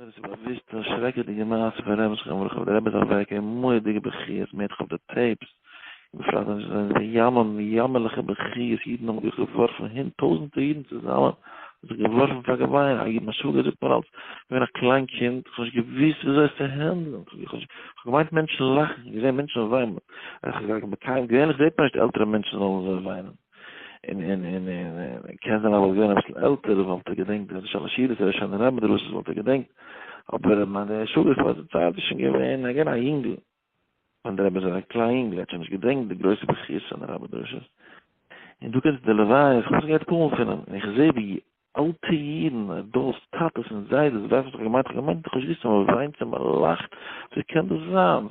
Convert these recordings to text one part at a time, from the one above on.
עס איז באוויסט א שרעקעדיגע מעשה פון רבי זכרונו לברכה ווי דער רבי איז אוועק אין מורא'דיגע בכיות מען הערט דאך אויף די tapes, ובפרט ווען עס זענען ימ'ען יאמערליכע בכיות אידן האבן זיך געווארפן הונ טויזענטער אידן צוזאמען האבן זיך געווארפן פאר געוויין, א איד מיין שוואגער זאגט מיר אלץ, איך בין געווען א קליין קינד איך האב נישט געוואוסט וויאזוי עס צו handle ן, איך האב געמיינט מענטשן לאכן, געזען מענטשן וויינען, געווענליך זעט מען נישט עלטערע מענטשן זאלן אזוי וויינען. און און און און קען זיין אז וואלט געווען אביסל עלטער וואלט ער געדענקט די שלש סעודות אדער הושענא רבה דרשות וואלט ער געדענקט, אבער מיין דער שוואגער פאר די צייט איז שוין געווען ער געווען א יונגל, ווען דער רבי איז א קליין יונגל ער האט שוין נישט געדענקט די גרויסע בכיות הושענא רבה דרשות, און דא קומט די לוויה איך האב זיך געהערט קאלן פון אים און איך זעה ווי אלטע אידן adults טאטעס און זיידעס ווארפן זיך געמיינט איך האב געמיינט איך האב נישט געוואוסט אז מען וויינט צו מען לאכט ווי קען דאס זיין?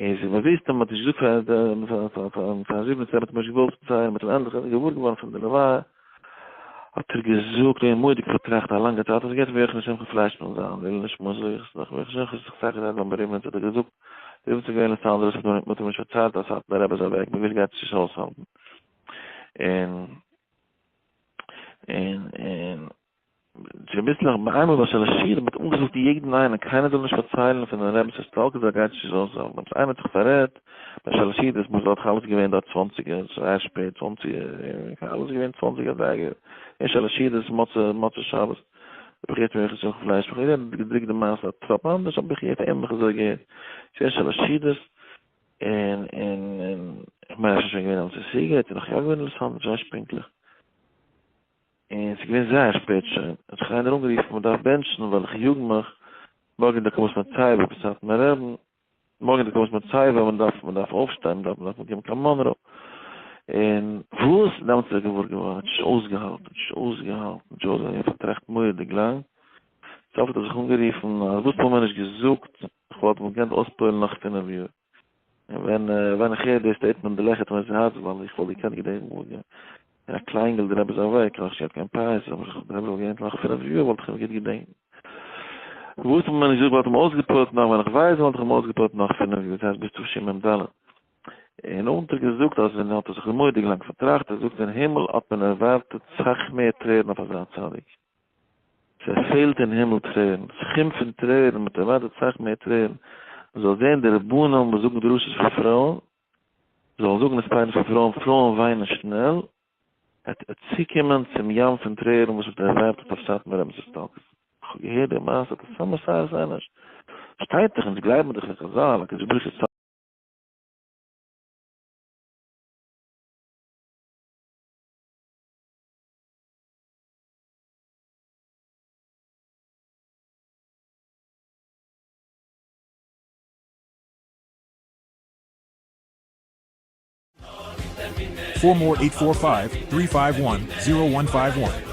און ס'איז באוויסט אז מ'האט נישט געזאגט פאר ריבניצער רבי האט מען נישט געוואלט פארציילן, מ'האט אים ענדליך געוואר געווארן פון די לוויה, האט ער געזאגט און מורא'דיג פארטראכט א לאנגע צייט, האט ער געהערט רבי יוחנן שמחה פליישמאן זיין לעילוי נשמת זכותו רבי יוחנן שמחה האט זיך אסאך געדרייט ביים ריבניצער האט ער געזאגט, ריבניצער איז געווען אין סאנדערס האט מען אים נישט פארציילט אז סאטמאר רבי איז אוועק, מ'געוויס גייט עס נישט אויסהאלטן, און און און. צוביסלעך ביי איינמאל ביי שלש סעודות מ'האט אנגעזאגט יעדן איינעם קיינער זאל נישט פארציילן פון דעם רבינ'ס הסתלקות ווייל גייט נישט אויסהאלטן אבער איינער האט זיך פאררעדט ביי שלש סעודות מ'איז דארט אלעס געווען דארט צוואנציג זייער שפעט צוואנציג אלעס געווען צוואנציג אזייגער און שלש סעודות מוצאי מוצאי שבת האב איך געהערט פון ר' שמחה פלייש איך האב געזען געדרוקט די מעשה א טראפ אנדערש אבער איך האב ענליך אזוי געהערט ס'איז געווען שלש סעודות און און און איך מיין אז ס'איז שוין געווען אלס אין סיגעט און נאך יא געווען אין אלעסאנדער כ'ווייס נישט פונקטליך. און ס'איז געווען זייער שפעט שוין, האט זיך איינער אנגערופן מען דארף בענטשן ווייל איך יאג מיך, מארגן איז די הקמת מצבה ביי סאטמאר רבי'ן, מארגן איז די הקמת מצבה מען דארף מען דארף אויפשטיין מען דארף מען דארף אנקומען קיין מאנרא, און וואס? דעמאלטס איז ער געוואר געווארן, האט נישט אויסגעהאלטן, נישט אויסגעהאלטן, נישט אויסגעהאלטן, און פארטראכט מורא'דיג לאנג, סוף האט ער זיך אנגערופן אז וואס האט מען נישט געזאגט, איך וואלט געקענט אויספועל'ן נאך פינף יאר. און ווען ווען איך הער די statement לעכערט מיר ס'הארץ ווייל איך וואלט געקענט געדענקן וואס געווען א קליינגעלט די רבי איז אוועק נאך נישט געהאט קיין פייס אבער איך די רבי וואלט געדענקט נאך פינף יאר וואלט איך אים גוט געדענקט וואס האט מען נישט געזאגט וואלט אים אויסגעפועלט נאך ווען איך ווייס וואלט איך אים אויסגעפועלט נאך פינף יאר דאס הייסט ביז תשמ ד און נאכדעם האט ער געזאגט אז ווען האט ער זיך מורא'דיג לאנג פארטראכט ער זאגט אין הימל האט מען ערווארטעט סאך מער טרערן אויף אזא צדיק. ס'פעלט אין הימל טרערן, סכום פון טרערן, מ'האט ערווארטעט סאך מער טרערן, מ'זאל זען די רבנים וואס זאגן דרשות פאר פרויען, זאלן זאגן הספדים פאר פרויען, פרויען וויינען שנעל, וועט ער צוקומען צום ים פון טרערן וואס מ'האט ערווארטעט אויף סאטמאר רבינ'ס הסתלקות. כ'האב געהערט די מעשה, די סאמע סארס אנוש. שטייט דאך, אונז גלייבן דאך אין חזל, הקדוש ברוך הוא. 4 more 845 351 0151.